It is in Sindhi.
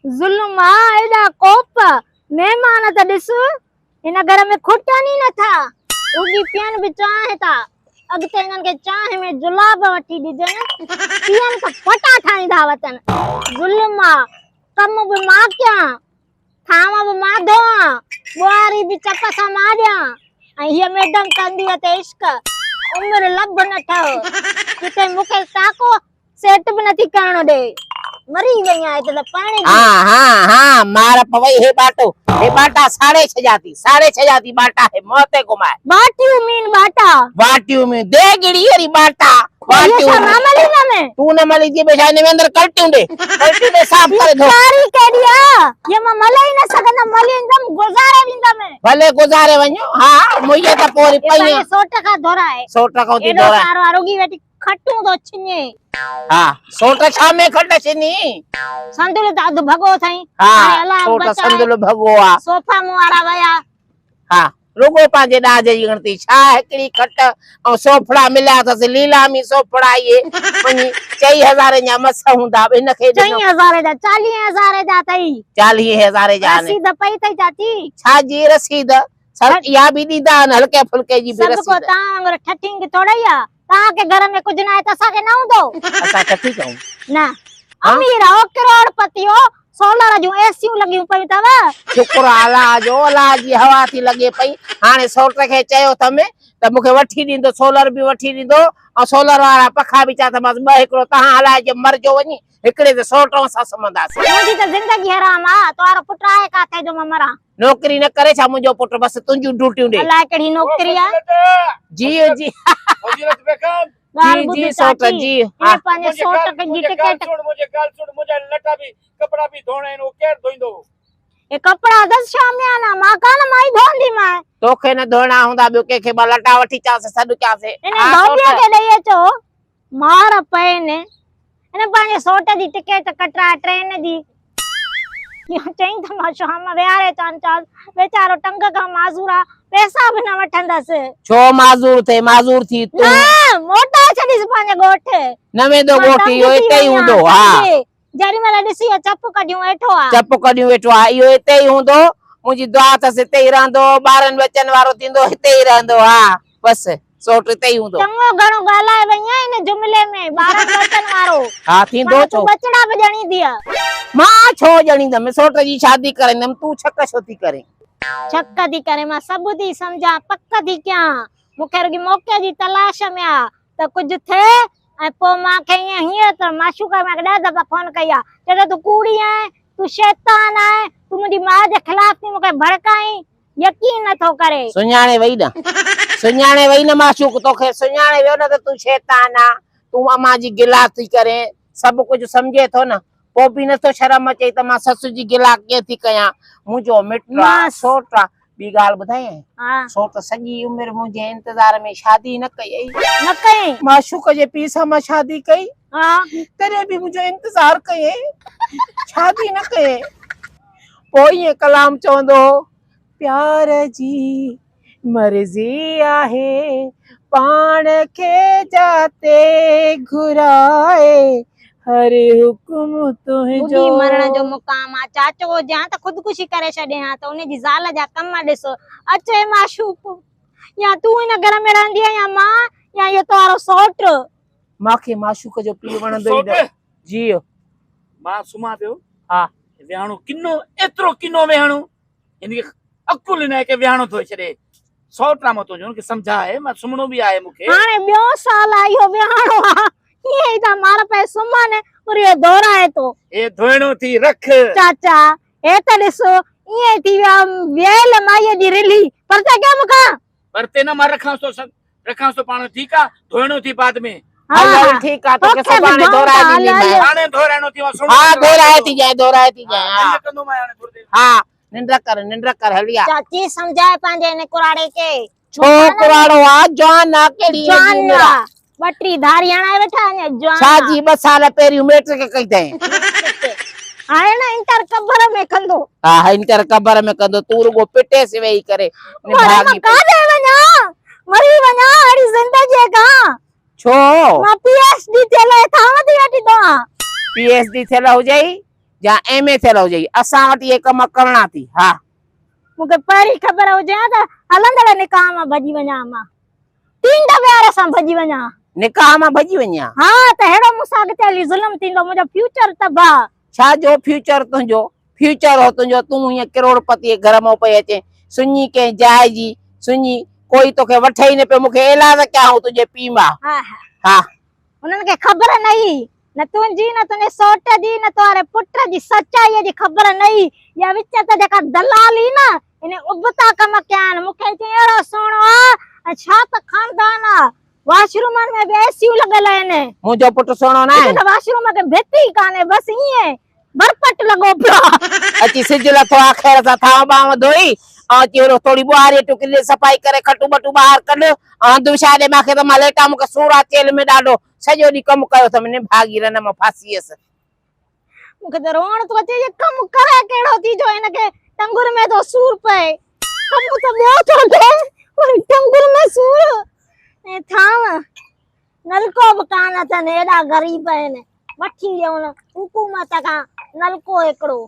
ظلم آ ايڏا ڪوپ، مهمان ته ڏس هن گهر ۾ کٽن ئي نٿا، رڳي پيئن به چانهه ٿا، اڳتي هنن کي چانهه ۾ جلاب وٺي ڏجن، پيئن ته ڦٽا ٺاهيندا وتن، ظلم آ، ڪم به مان ڪيان، ٿانو به مان ڌوئان، ٻوهاري به چپ سان مان ڏيان ۽ هيء ميڊم ڪندي وتي عشق، عمر لڀ نه ٺهه، جتي مون کي ٽاڪو سيٽ به نٿي ڪرڻ ڏي. مري وئي آهي هتي ته پاڻي جي. ها ها ها مار پوي هي ٻاٽو هي ٻاٽا ساڙي ڇڏيا ٿي ساڙي ڇڏيا ٿي ٻاٽا هي منهن تي گهمائي. واٽيون مين ٻاٽا. واٽيون مين ديڳڙي وري ٻاٽا واٽيون. اهو ڇا مان مليندم. تون نه مليندين ٻيو ڇا هن ۾ اندر ڪلٽيون ڏي ڪلٽيون ڏي صاف ڪري ڌو. ڪاري ڪيڏي آ هي مان ملي ئي نه سگهندم مليندم گذاري ويندم. ڀلي گذاري وڃ ها مئي ته پوء وري پئين. هي پنهنجي سوٽ کان ڌورائي. سوٽ کان ٿي ايڏو ڌورائي. سارو آ رڳي ويٺي کٽون ٿو ڇڃي. ها سوٽ ڇا ۾ کٽ ڇني. صندل ته اڌ ڀڳو اٿئي. ها هاڻي الله سوٽ بچائي. صندل ڀڳو آ. صوفا مون وارا ويا. ها رڳو پنهنجي ڏاج جي ڳڻتي ڇا هڪڙي کٽ ۽ سوفڙا مليا اٿس ليلامي سوفڙا اهي وڃي چئي هزارين جا مس هوندا هن کي ڏنو. چئين هزارين جا چاليهين هزارين جا اٿئي. چاليهين هزارين جا آهن. رسيد پئي اٿئي چاچي. ڇا جي رسيد سر اها به ڏيندا آهن هلڪي ڦلڪي جي به سڀ رسيد. ڪو توهان وانگر ٺٺينگ ٿورئي آ. توهان کي گهر ۾ ڪجهه ناهي ته اسان کي نه هوندو. اسان ٺٺي ڪئون. نه امير آهو ڪروڙپتي هو سولر جون ايسيون لڳيون پيون اٿو. شڪر آ الله جو الله جي هوا ٿي لڳي پئي هاڻي سوٽ کي چيو اٿم ته مون کي وٺي ڏيندو سولر به وٺي ڏيندو ۽ سولر وارا پکا به چيا اٿمانس ٻه هڪڙو توهان هلائجو مرجو وڃي هڪڙي تي سوٽ ۽ اسان سمهنداسين. منهنجي ته زندگي حرام آ توهارو پٽ آهي ڪاٿي جو مان مران. نوڪري نه ڪري ڇا منهنجو پٽ بس تنهنجون ڊيوٽيون ڏي. الائي ڪهڙي نوڪري آ. جي جي فضيلت بيگم. ڳالهه جي ٻڌ جي سوٽ چاچي جي هن ها. پنهنجي سوٽ کي جي ٽڪيٽ. منهنجي ڳالهه سڻ منهنجا لٽا به ڪپڙا به ڌوئڻا آهن اهو ڪير ڌوئيندو. هي ڪپڙا اٿس شاميانا مان ڪانه مائي ڌوئندي مانء. توکي نه ڌوئڻا هوندا ٻيو ڪنهن کي ٻه لٽا وٺي چانس سڏ ڪيانس. هن ڌوٻيء کي ڏئي اچو مار پئين. هن پنهنجي سوٽ جي ٽڪيٽ ڪٽرائي ٽرين جي. اهو چئين ته مان شام ويهاري اچان چانس. ويچارو ٽنگ کان معذور آ، پئسا به نه وٺندس. ڇو معذور ٿئي، معذور ٿي تون. نه، موٽائي ڇڏيس پنهنجي ڳوٺ. نه ويندو مان ڳوٺ، تنگ اهو ٿي اتي ئي وئي هوندو، آهيان، ها. تنگ. جيڏي مهل ڏسي اهو چپ ڪڍيون ويٺو آ. چپ ڪڍيون ويٺو آ، اهو اتي ئي هوندو. منهنجي دعا اٿس اتي ئي رهندو، ٻارن ٻچن وارو ٿيندو، هتي ئي رهندو، ها. بس سوٽ اتي ئي هوندو. چڱو گهڻو ڳالهائي وئين آهين ان جملي ۾ ٻارن ٻچن وارو. ها ٿيندو معنيٰ ڇو؟ تون ٻچڙا به ڄڻيندينء. مان ڇو ڄڻيندم؟ سوٽ جي شادي ڪرائيندم، تون ڇڪ ڇو ٿي ڪرين؟ ڇڪ ٿي ڪرين، مان سڀ ٿي سمجهان، پڪ ٿي ڪيان. مون کي رڳي موقعي جي تلاش ۾ آ ته ڪجهه ٿئي ۽ پوء مان کي ائين هينئر ته معشوقه مان کي ڏهه دفعا فون ڪئي آ، چئي ٿو تون ڪوڙي آهين، تون شيطان آهين، تون منهنجي ماء جي خلاف ٿي مون کي ڀڙڪائين. يقين نه ٿو ڪري. سڃاڻي وئي نه. سڃاڻي وئي نه معشوق توکي سڃاڻي ويو نه ته تون شيطان آ تون امان جي گلا ٿي ڪرين سڀ ڪجهه سمجهي ٿو نه پوء به نٿو شرم اچئي ته مان سس جي گلا ڪيئن ٿي ڪيان منهنجو مٽ آ سوٽ آ ٻي ڳالهه ٻڌايانء سوٽ سڄي عمر منهنجي انتظار ۾ شادي نه ڪئي اٿئي. نه ڪئي. معشوق جي پيء سان مان شادي ڪئي تڏهن به منهنجو انتظار ڪيائين شادي نه ڪيائين. پوء ائين ڪلام چوندو هو، پيار جي مرضي آهي، پاڻ کي جاتي گهرائي، هر حڪم تنهنجو. ٻڏي مرڻ جو مقام آ، چاچو هجي ها ته خودڪشي ڪري ڇڏي ها ته ان جي زال جا ڪم ڏس، اچ اي معشوق، يا تون هن گهر ۾ رهندينء يا مان يا اهو توهارو سئوٽ. مان کي معشوق جو پيء وڻندو ئي نه. جي. مان سمهان پيو. ها. ويهاڻو ڪنو ايترو ڪنو ويهاڻو هن کي عقل ئي ناهي ڪي ويهاڻو ٿو ڇڏي. سو ٽرامو تنهنجو هن کي سمجهاء مان سمهڻو به آهي مون کي. هاڻي ٻيو سال آ اهو ويهاڻو آ ائين ئي ٿا مار پئي سمهن وري اهو دهرائي ٿو. هي ڌوئڻو ٿي رک. چاچا هي ته ڏس ائين ئي ٿي ويو آ ويل مائيء جي رلهي پرتي ڪيو مون کان. پرتي نه مان رکانس ٿو سڀ رکانس ٿو پاڻ ٺيڪ آ ڌوئڻو ٿي بعد ۾. هل هل ٺيڪ آ توکي سڀاڻي ڌورائي ڏينديمانء. هاڻي ڌورائڻو ٿي مان سهڻو ها ڌورائي ٿي جائين ڌورائي ٿي جائين ها ننڊ ڪندومانء هاڻي ٿوري دير. ها ننڊ ڪر ننڊ ڪر هلي آ. چاچي سمجهاء پنهنجي هن ڪراڙي کي. ڇو ڪراڙو آ جوان آ ڪهڙي هن جي جوان عمر آ. آ ٻه ٽي ڌاري هڻائي ويٺا آهن جوان آ. ڇا جي ٻه سال پهريون ميٽرڪ ڪئي اٿئين. ميٽرڪ هاڻي نه انٽر قبر ۾ ڪندو. ها انٽر قبر ۾ ڪندو تون رڳو پٽيس ويهي ڪري پر مان ڪاڏي وڃان مري وڃان اهڙي زندگيء کان. ڇو؟ مان پي ايڇ ڊي ٿيل آهيان ٿانو ٿي ويٺي ڌوئان. پي ايڇ ڊي ٿيل هجئي يا ايم اي ٿيل هجئي، اسان وٽ اهي ڪم ڪرڻا ٿي، ها. مون کي پهرين خبر هجي ها ته هلندڙ نڪاح مان ڀڄي وڃان ها مان. ٽينڊ ويهاري سان ڀڄي وڃان ها. نڪاح مان ڀڄي وڃين ها؟ ها ته ههڙو مون سان اڳتي هلي ظلم ٿيندو، منهنجو فيوچر تباهه. ڇا جو فيوچر تنهنجو؟ فيوچر هو تنهنجو، تون هيئن ڪروڙ پتيء گهر مان پئي اچين، سڃي ڪنهن جاء جي، سڃي، ڪوئي توکي وٺي ئي نه پيو، مون کي ايلاز ڪيا هو تنهنجي پيء ماء. ها ها. ها. انهن کي خبر نه هئي، نه تنهنجي، نه تنهنجي سئوٽ جي، نه توهاري پٽ جي سچائيء جي خبر نه هئي. اها وچ تي جيڪا دلال هئي نه، ان ابتا ڪم ڪيا آهن. مون کي چيائين اهڙو سهڻو آ ۽ ڇا ته خاندان آ. واش رومن ۾ به اي سيون لڳل آهن. منهنجو پٽ سهڻو ناهي؟ هتي ته واش روم کي ڀت ئي ڪانهي، بس ائين برپٽ لڳو پيو آ. اچي سج لٿو آ، خير سان ٿانء ٻانء ڌوئي ۽ اچي هيڏو ٿوري ٻهاريء ٽڪري ڏي صفائي ڪري کٽون ٻٽون ٻاهر ڪڍ ۽ هنڌ وڇائي ڏي مان کي ته مان ليٽان مون کي سور آ چيلهه ۾ ڏاڍو سڄو ڏينهن ڪم ڪيو اٿم نڀاڳي رن مان ڦاسي ويس. مون کي ته روئڻ ٿو اچي هي ڪم ڪري ڪهڙو ٿي جو هن کي ٽنگن ۾ ٿو سور پئي. ڪم ته ٻيو ٿو ٿئي پر ٽنگن ۾ سور ۽ ٿانء نلڪو به ڪانه اٿن ايڏا غريب آهن وٺي ڏيون حڪومت کان نلڪو هڪڙو.